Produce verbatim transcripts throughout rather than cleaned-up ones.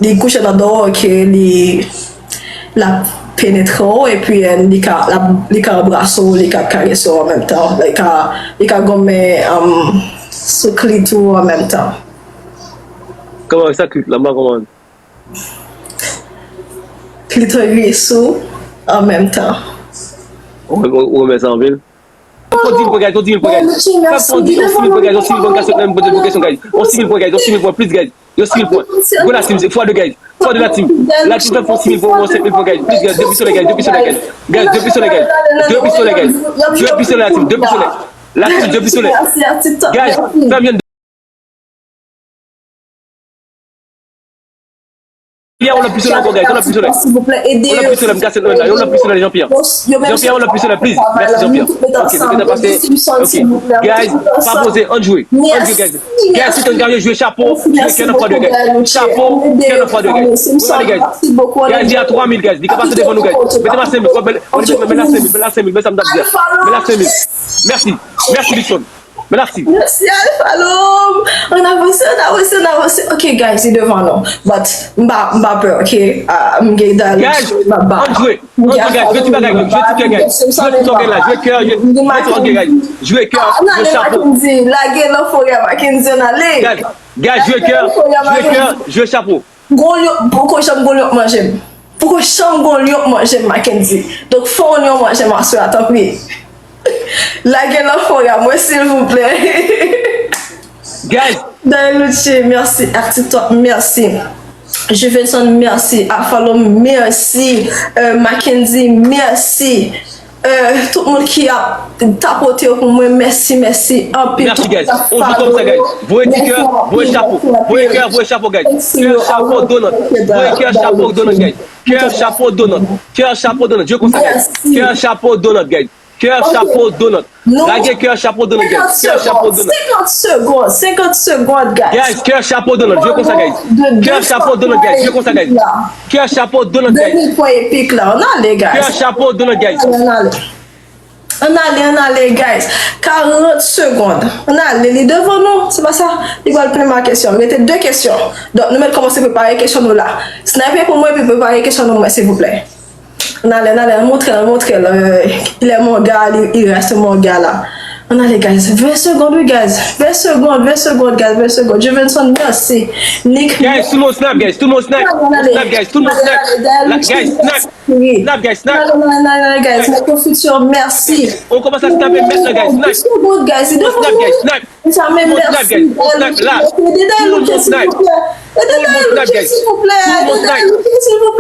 Li kouche nan do w, ke li, l ap penetre w, epi, eh, li ka, l ap, li ka anbrase w, li ka karese w an menm tan. Li ka, li ka gonmen, um, sou klit ou an menm tan. Kòman sa klit la? M pa konprann. Klitoris ou an menm tan. Ou renmen sa anpil? Fò di mil pwen, guys, fò di mil pwen, guys. Fò di yon sis mil pwen, guys, yon sis mil pwen, guys, yon sis mil pwen, guys, yon sis mil pwen, plis, guys. Yon sis mil pwen, guys, yon sis mil pwen, plis, guys. Yon sis mil pwen. Gwo la team, fwa de, guys. Fwa de la team. La team fè fò sis mil pwen, yon senk mil pwen, guys. Plis, guys, de pistolet, guys, de pistolet, guys. Guys, de pistolet, guys. De pistolet, guys. De pistolet, la team, de pistolet. La team, de pistolet. Guys, fè m jwenn Pierre, yon lòt pistolet ankò, guys. Yon lòt pistolet. Yon lòt pistolet, m kase nan la. Yon lòt pistolet, Jean-Pierre. Jean-Pierre, yon lòt pistolet, please. Mèsi, Jean-Pierre. Ok, nou gentan pase. Ok. Guys, pa poze, ann jwe. Ann jwe, guys. Guys, si tann gade, jwe chapo, jwe kè nan fwa de, guys. Chapo, kè nan fwa de, guys. Regardez, guys. Guys, li a twa mil, guys. Li ka pase devan nou, guys. Mete m a senk mil. Mete m a senk mil. Mete m a senk mil. Mete m a senk mil. Mete m a senk mil. Mete m a senk mil. Mèsi. Mèsi, Big Son. Mèsi. Mèsi, al follow m. Ann avanse, ann avanse, ann avanse. Ok, guys, li devan nou. But, m pa, m pa pè, ok? Ah, m gen dal, guys, m ap ba. Ann jwe. Ann jwe, guys. Jwe ti bagay, jwe ti kè, guys. Jwe ti kè la, jwe kè, jwe, jwe ti, ok, guys. Jwe kè, jwe chapo. Lage nan fò ya, Mackendy, ann ale. Guys, guys, jwe kè, jwe kè, jwe chapo. Gon lyon, poko janm gon lyon k manje m. Poko janm gon lyon k manje m, Mackendy. Donk, fè yon lyon manje m aswè a, tanpri. Lage nan fò ya mwen, silvouplè. Guys. Daniel Luce, mèsi. Artitop, mèsi. Juvenson, mèsi. Afalom, mèsi. Euh, Mackendy, mèsi. Euh, tout moun ki ap tapote yo pou mwen, mèsi, mèsi anpil. Mèsi, guys. On jou kòm sa, guys. Voye ti kè, voye chapo. Voye kè, voye chapo, guys. Kè, chapo, donut. Voye kè, chapo, donut, guys. Kè, chapo, donut. Kè, chapo, donut. Jwe konsa, guys. Kè, chapo, donut, guys. Kè, chapo, donut. Lage kè, chapo, donut, guys. Kè, chapo, donut. Senkant segonn, senkant segonn, guys. Guys, kè, chapo, donut. Jwe konsa, guys. Kè, chapo, donut, guys. Jwe konsa, guys. Kè, chapo, donut, guys. Ann ale, guys. Kè, chapo, donut, guys. Ann ale, ann ale, guys. Karant segonn. Ann ale, li devan nou. Se pa sa. Li pral plen ma kesyon. Rete de kesyon. Donk, nou mèt kòmanse prepare kesyon nou la. Snipe pou mwen, epi prepare kesyon nou mwen, silvouplè. Ann ale, ann ale, ann montre l, ann montre l. Euh, kilè manga, li, il reste manga la. Ann ale, guys. Ven segonn, wi, guys. Ven segonn, ven segonn, guys, ven segonn. Juvenson, mèsi. Nick, guys, tout moun snap, guys. Tout moun snap. Snap, guys. Tout moun snap. Guys, snap. Snap, guys, snap. Ann ale, guys. Metro Futur, mèsi. On kòmanse a snape mentnan, guys. Snap. Tout moun snap, guys. Snap. Tout moun snap, guys. On snap la. Tout moun snap, guys. Tout moun snap, guys. Tout moun snap.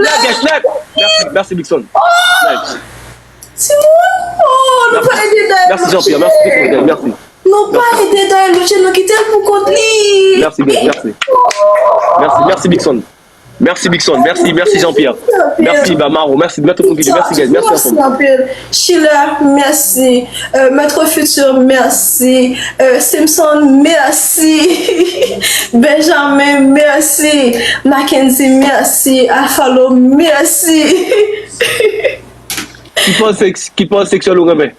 Snap, guys, snap. Mèsi, mèsi, Big Son. Snap. Timoun, oh, nou pa ede Daniel. Mèsi, Jean-Pierre. Mèsi, Big Son, guys. Mèsi. Nou pa ede Daniel Luce, nou kite l pou kont li. Mèsi, guys. Mèsi. Mèsi, mèsi, Big Son. Mèsi, Big Son. Mèsi, mèsi, Jean-Pierre. Mèsi, Bamaro. Mèsi, mèt tout moun ki di. Mèsi, guys. Mèsi anpil. Schiller, mèsi. Euh, Maître Futur, mèsi. Euh, Simpson, mèsi. Benjamin, mèsi. Mackendy, mèsi. Afalo, mèsi. Ki pòz sèks-, ki pòz seksyèl ou renmen?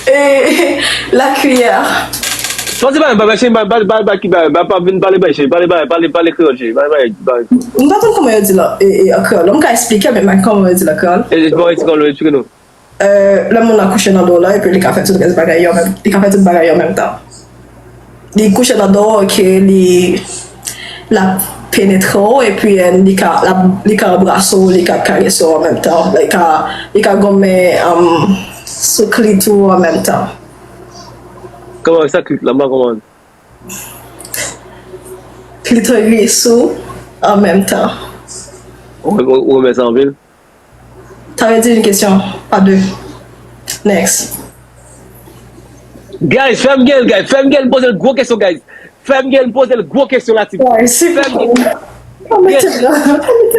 E, la cuillère. Pase ba, ba, ba, ba, ba, ba, ba, ki ba, ba, pa vin pale bay, pale bay, pale, pale kreyòl, pale bay, bay. M pa konn kòman yo di la, e, e, an kreyòl. M ka eksplike, men m pa konn kòman yo di l an kreyòl. E, bon, eksplike nou, eksplike nou. Euh, lè moun nan kouche nan do w la, epi li ka fè tout rès bagay yo menm, li ka fè tout bagay yo menm tan. Li kouche nan do w, ke li, l ap penetre w, epi, eh, li ka, l ap, li ka anbrase w, li ka karese w an menm tan. Li ka, li ka gonmen, um, sou klit ou an menm tan. Kòman sa klit la, m pa konprann. Klitoris ou an menm tan. Ou, ou, ou renmen sa anpil? Sa vle di yon kesyon, pa de. Next. Guys, fè m gen l, guys. Fè m gen l poze l gwo kesyon, guys. Fè m gen l poze l gwo kesyon la, team. Fè m gen l. Guys,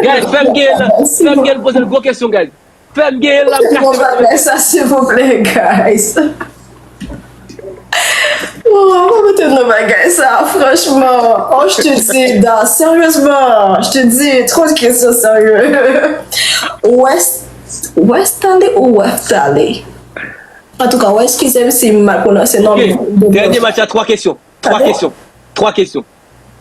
guys, fè m gen l, fè m gen l poze l gwo kesyon, guys. Fè m gen l la, m kase. Sa, silvouplè, guys. Oh, pa mete m nan bagay sa, franchman. Oh, je te dis, Da, sérieusement, je te dis, trop de questions sérieuses. West, Westale ou Westale? Antouka, w eskize m si m mal pwononse non. Ok, dènye match la, twa kesyon. Twa kesyon. Twa kesyon.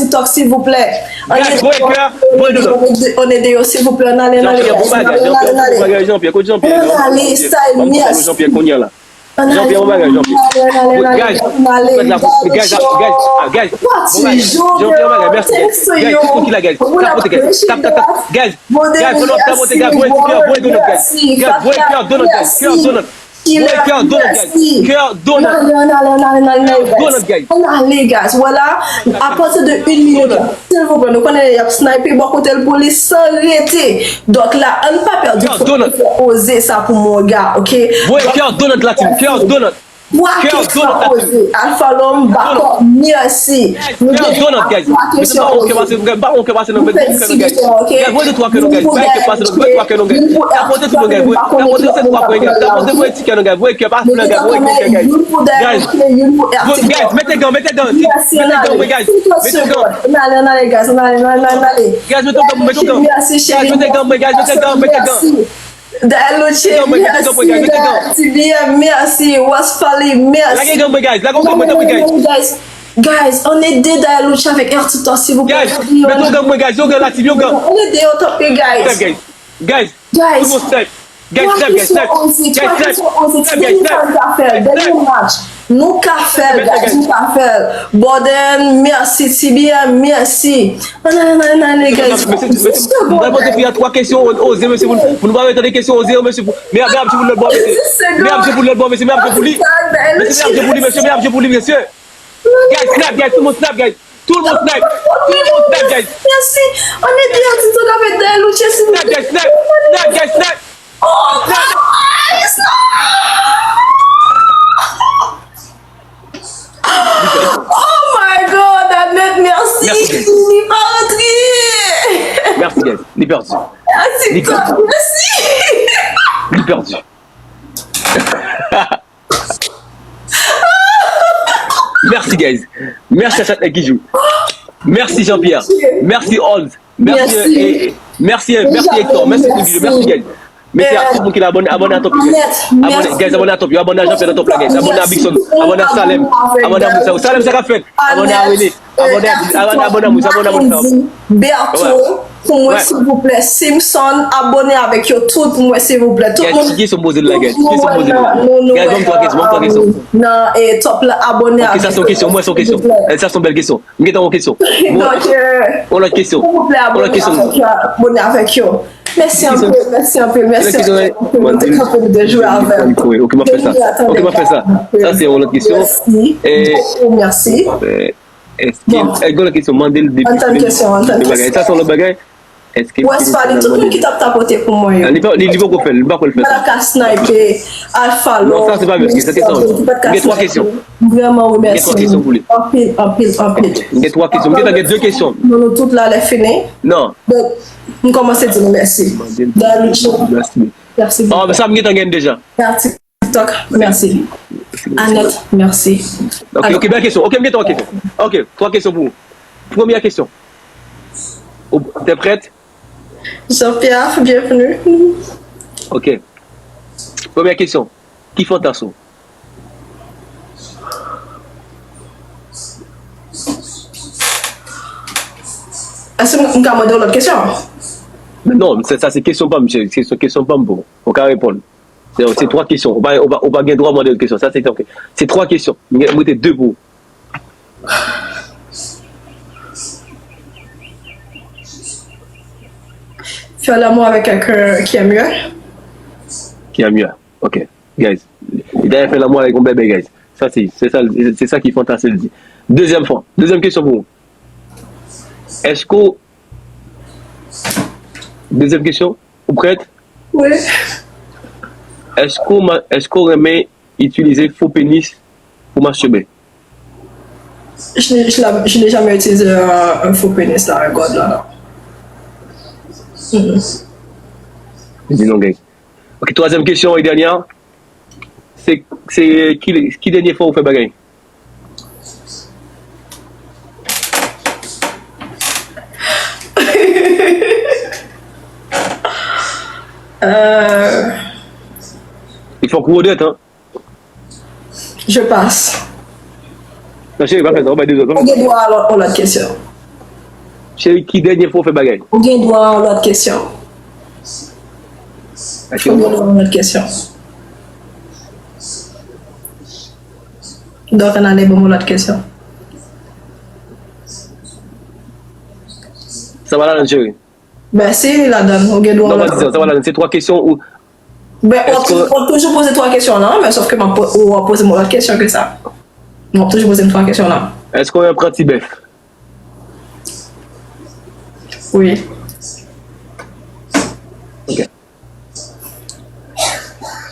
Artitalk, silvouplè. Guys, voye kè, voye donut. On est deux, on est deux, silvouplè, ann ale, ann ale, Jean-Pierre, bon bagay, Jean-Pierre, bon bagay, Jean-Pierre, kote Jean-Pierre, kote Jean-Pierre? Ann ale, style, merci. Jean-Pierre, kounye a la. Jean-Pierre, bon bagay, Jean-Pierre. Guys, guys, guys, guys, guys, bon bagay. Jean-Pierre, bon bagay, merci, guys. Guys, tout moun ki la, guys. Tapote, guys. Tap, tap, tap, guys. Guys, fò nou tapote, guys. Voye kè, voye donut, guys. Guys, voye kè donut, guys. Kè donut. Voye kè donut, guys. Kè donut. Kè donut, guys. Ann ale, guys. Wala, apati de yon minit la, silvouplè, nou konnen y ap snipe bò kote l pou li san rete. Donk la, ann pa pèdi fò nou fè oze sa pou Moga, oke? Voye kè donut la, team. Kè donut. Twa kesyon oze. Alpha Lom, bakò, mèsi. Nou gen twa kesyon oze. Guys, voye de twa kè non, guys. Voye kè pase non, guys. Tapote sou nou, guys. Tapote se twa pwen, guys. Tapote voye ti kè non, guys. Voye kè pa flè, guys. Voye kè, guys. Guys, mete gan, mete gan. Mete gan, mwen, guys. Mete gan. Ann ale, ann ale, guys. Ann ale, ann ale, ann ale. Guys, mete gan, mete gan. Guys, mete gan, mwen, guys. Mete gan, mete gan. Dailuchy, mèsi. Dai T B M, mèsi. Waspali, mèsi. Lage gan mwen, guys. Lage gan mwen, tanpri, guys. Guys, on est deux, Dailuchy avec Artitalk, silvouplè. Guys, mete yon gan mwen, guys. Yon gan la, team, yon gan. On est deux, tanpri, guys. Guys, guys, tout moun snipe. Guys, snipe, guys, snipe. Guys, snipe. Snipe, guys, snipe. Guys, snipe. Nou ka fè l, dènye match. Nou ka fè l, guys, nou ka fè l. Borden, mèsi, T B M, mèsi. Ann ale, ann ale, ann ale, guys. Mesye, mesye, mesye, mwen poze fi a twa kesyon oze, mesye, pou, pou nou pa retande kesyon oze yo, mesye, pou, men, men ap di pou lòt bò, mesye. Men ap di pou lòt bò, mesye, men ap di pou li. Mesye, men ap di pou li, mesye, men ap di pou li, mesye. Guys, snipe, guys, tout moun snipe, guys. Tout moun snipe. Tout moun snipe, guys. Mèsi. On est deux, Artitalk avec Dailuchy, silvouplè. Snipe, guys, snipe. Snipe, guys, snipe. Oh, guys, non! Oh my God, Annette, merci. Merci, guys. Li pa rantre. Merci, guys. Li pèdi. Merci, li pèdi. Merci. Li pèdi. Merci, guys. Merci à chaque nèg ki jwe. Merci, Jean-Pierre. Merci, Holmes. Merci, merci. Eh, eh, Mèsi, mèsi Hector, mèsi Trujillo, mèsi guys. Mèsi a tout moun ki la abòne, abòne a Top yo, guys. Abòne, guys, abòne a Top yo, abòne a Jean-Pierre nan Top la, guys. Abòne a Bigson, abòne a Salem, abòne a moun sa yo. Salem, sa k ap fèt? Abòne a Rene, abòne a, abòne a moun sa, abòne a moun sa. Berto, pou mwen, silvouplè. Simpson, abòne avèk yo tout pou mwen, silvouplè. Tout moun. Ki kesyon m poze l la, guys? Ki kesyon m poze l la? Guys, ban m twa kesyon, ban m twa kesyon. Nan, e, Top la, abòne avèk yo. Ok, sa se yon kesyon, mwen se yon kesyon. Sa se yon bèl kesyon. M gentan yon kesyon. Donk, euh, yon lòt kesyon. Silvouplè, yon lòt kesyon. Abòne avèk yo. Mèsi anpil, mèsi anpil, mèsi anpil. Mwen te kanpe, m te jwe avè l. Ok, m ap fè sa. Ok, m ap fè sa. Sa se yon lòt kesyon. Mèsi. Mèsi. Èske, èske yon lòt kesyon, mande l depi. Antann kesyon, antann kesyon. Sa se yon lòt bagay. Èske Wès pa li, tout moun ki t ap tapote pou mwen yo. Li pa, li, li poko fè l, li pako fè sa. Mwen ka snipe, Alpha Love. Non, sa se pa mèsi, se kesyon. M gen twa kesyon. M vrèman remèsye nou anpil, anpil, anpil. M gen twa kesyon. M gentan gen de kesyon. Non, nou tout la lè fini. Non. Donk, m kòmanse di nou mèsi. Mèsi. Mèsi. Mèsi. Ah, sa m gentan gen deja. Mèsi. TikTok, mèsi. Annette, mèsi. Ok, ok, bèl kesyon. Ok, m gen twa kesyon. Ok, twa kesyon pou ou. Premyè kesyon. Ou, t'es prête? Jean-Pierre, bienvenue. Ok. Premyè kesyon. Ki fantas ou? Èske m, m ka mande yon lòt kesyon? Non, se, sa se kesyon pa m, cheri. Se kesyon pa m pou ou. Ou ka reponn. Se, se twa kesyon. Ou pa, ou pa, ou pa gen dwa mande lòt kesyon. Sa se, ok. Se twa kesyon. M gen, m rete de pou ou. Faire l'amour avec quelqu'un qui aime mieux. Qui aime mieux. Ok. Guys. Li ta fè lanmou avèk yon bèbè, guys. Sa se, se sa, se sa ki fantasye l di. Dezyèm fwa. Dezyèm kesyon pou ou. Èske w, dezyèm kesyon, ou prèt? Wi. Èske w ma-, èske w renmen itilize fo penis pou masturbe? Je n'ai, je la-, je n'ai jamais utilisé un, un faux pénis dans un god, là, non. Mm-mm. Di non, guys. Ok, twazyèm kesyon e dènyè. Se, se ki, ki dènye fwa ou fè bagay? Euh. Il faut courir d'être, hein. Je passe. Non, cheri, pa fè sa, ou bay de zòt. Ou gen dwa a yon lòt kesyon. Cheri, ki dènye fwa ou fè bagay? Ou gen dwa a yon lòt kesyon. Ou gen dwa a yon lòt kesyon. Donk, ann ale ban m yon lòt kesyon. Sa va ladan, cheri? Ben, si li ladan, ou gen dwa. Non, pa di sa, sa va ladan. Se twa kesyon ou. Ben, w ap toujou, w ap toujou poze twa kesyon lan, men sòf ke m ap po-, ou ap poze m yon lòt kesyon ke sa. M ap toujou poze m twa kesyon lan. Èske w renmen pran ti bèf? Wi. Ok.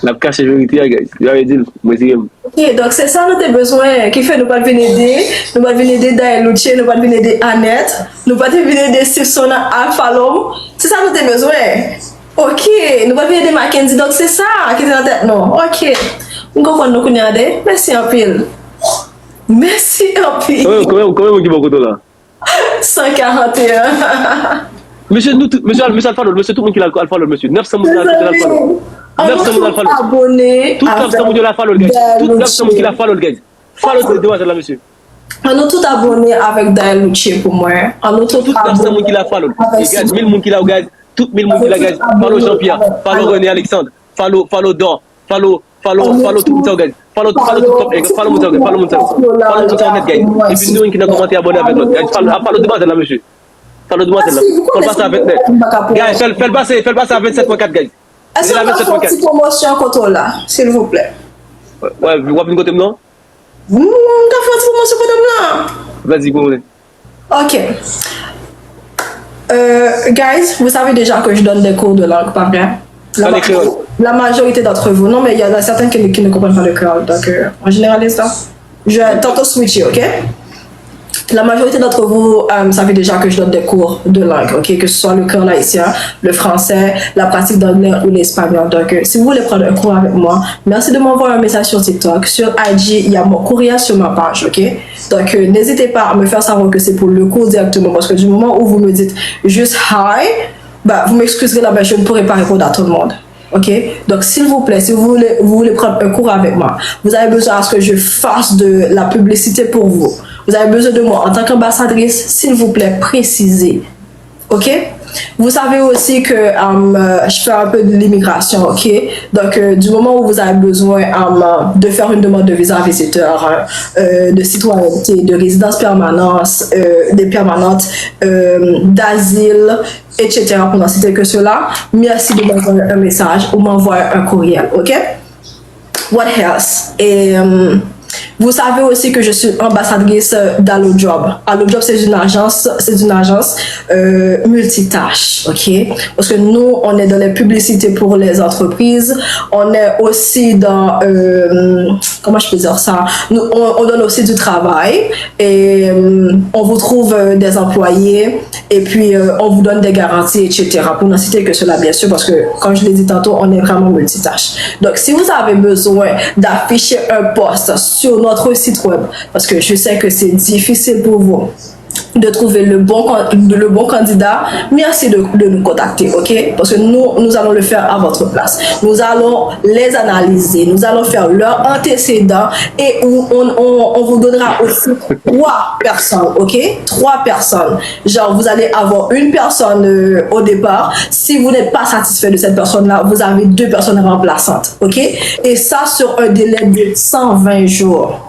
L ap kache verite a, guys. Yo ale di l, mwen sirye m. Ok, donk se sa nou te bezwen, ki fè nou pa t vin ede, nou pa t vin ede Daeluche, nou pa t vin ede Annette, nou pa t vin ede Sipson ak Alpha Lom. Se sa nou te bezwen. Ok, nou pa t vin ede Mackendy, donk se sa ki te nan tèt nou. Ok, m konprann nou kounye a de. Mèsi anpil. Mèsi anpil. Konbyen, konbyen, konbyen moun ki bò kote w la? San karanteyen. Mesye, nou tout, mesye, al, mesye, al follow, mesye, tout moun ki la al follow, mesye. Nèf san moun ki la al follow. Nèf san moun al follow. Tout nèf san moun yo la follow, guys. Tout nèf san moun ki la follow, guys. Follow demwazèl la, mesye. An nou tout abone avèk Daeluche pou mwen. An nou tout abone. Tout nèf san moun ki la follow. E guys, mil moun ki la, guys. Tout mil moun ki la, guys. Follow Jean-Pierre. Follow René Alexandre. Follow, follow Dor. Follow, follow, follow tout moun sa yo, guys. Follow, follow tout top, eh, follow moun sa yo, guys. Follow moun sa yo. Follow moun sa yo nèt, guys. Epi nou youn ki nan kòmantè abone avèk lòt, guys. Follow, follow demwazèl la, mesye. Follow demwazèl la. Fè l pase avèk nèt. Guys, fè l, fè l pase, fè l pase a vennsèt pwen kat, guys. Èske w ka fè yon ti pwomosyon kote w la, silvouplè? Wè, w ap vin kote m non? M ka fè yon ti pwomosyon pandan m la. Vas-y, pwomosyon. Ok. Euh, guys, vous savez déjà que je donne des cours de langue, pas vrai? La, la majorité d'entre vous, non, mais il y en a certains qui, qui ne comprennent pas le créole, donc euh, on généralise ça. Je vais tantôt switcher, ok? La majorité d'entre vous euh, savez déjà que je donne des cours de langue, ok? Que ce soit le créole haïtien, le français, la pratique d'anglais ou l'espagnol. Donc, euh, si vous voulez prendre un cours avec moi, merci de m'envoyer un message sur TikTok, sur I G, il y a mon courriel sur ma page, ok? Donc, euh, n'hésitez pas à me faire savoir que c'est pour le cours directement, parce que du moment où vous me dites juste hi, Bah, vous m'excuserez là, mais je ne pourrai pas répondre à tout le monde. Ok? Donc, s'il vous plaît, si vous voulez, vous voulez prendre un cours avec moi, vous avez besoin à ce que je fasse de la publicité pour vous. Vous avez besoin de moi en tant qu'ambassadrice, s'il vous plaît, précisez. Ok? Vous savez aussi que euh, je fais un peu de l'immigration, ok? Donc, euh, du moment où vous avez besoin euh, de faire une demande de visa visiteur, euh, de citoyenneté, de résidence permanente, euh, de permanente, euh, d'asile, et cetera, pour n'en citer que cela, merci de m'envoyer un message ou m'envoyer un courriel, ok? What else? Et euh, vous savez aussi que je suis ambassadrice d'Allo Job. Allo Job, c'est une agence, c'est une agence euh, multitâche, ok? Parce que nous, on est dans les publicités pour les entreprises, on est aussi dans, euh, comment je peux dire ça? Nous, on, on donne aussi du travail et euh, on vous trouve euh, des employés et puis euh, on vous donne des garanties, et cetera. Pour n'en citer que cela, bien sûr, parce que, comme je l'ai dit tantôt, on est vraiment multitâche. Donc, si vous avez besoin d'afficher un poste sur notre site web, parce que je sais que c'est difficile pour vous de trouver le bon, can- le bon candidat, merci de, de nous contacter, ok? Parce que nous, nous allons le faire à votre place. Nous allons les analyser, nous allons faire leurs antécédents et où on, on, on vous donnera aussi trois personnes, ok? Trois personnes. Genre, vous allez avoir une personne euh, au départ. Si vous n'êtes pas satisfait de cette personne-là, vous avez deux personnes remplaçantes, ok? Et ça sur un délai de cent vingt jours.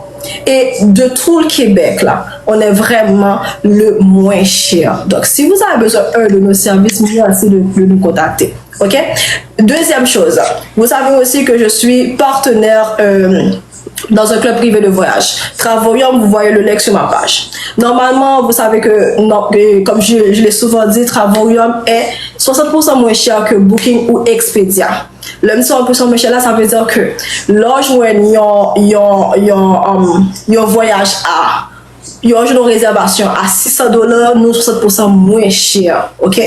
Et de tout le Québec, là, on est vraiment le moins cher. Donc, si vous avez besoin d'un de nos services, merci de, de nous contacter. Ok? Deuxième chose, vous savez aussi que je suis partenaire euh, dans un club privé de voyage. Travarium, vous voyez le link sur ma page. Normalement, vous savez que, non, que, comme je, je l'ai souvent dit, Travarium est soixante pour cent moins cher que Booking ou Expedia. Lè m di soixante pour cent moins cher la, sa vle di ke lè w jwenn yon, yon, yon, um, yon vwayaj a yon jounen rezèvasyon a six cents dola, nou soixante pour cent moins cher, ok?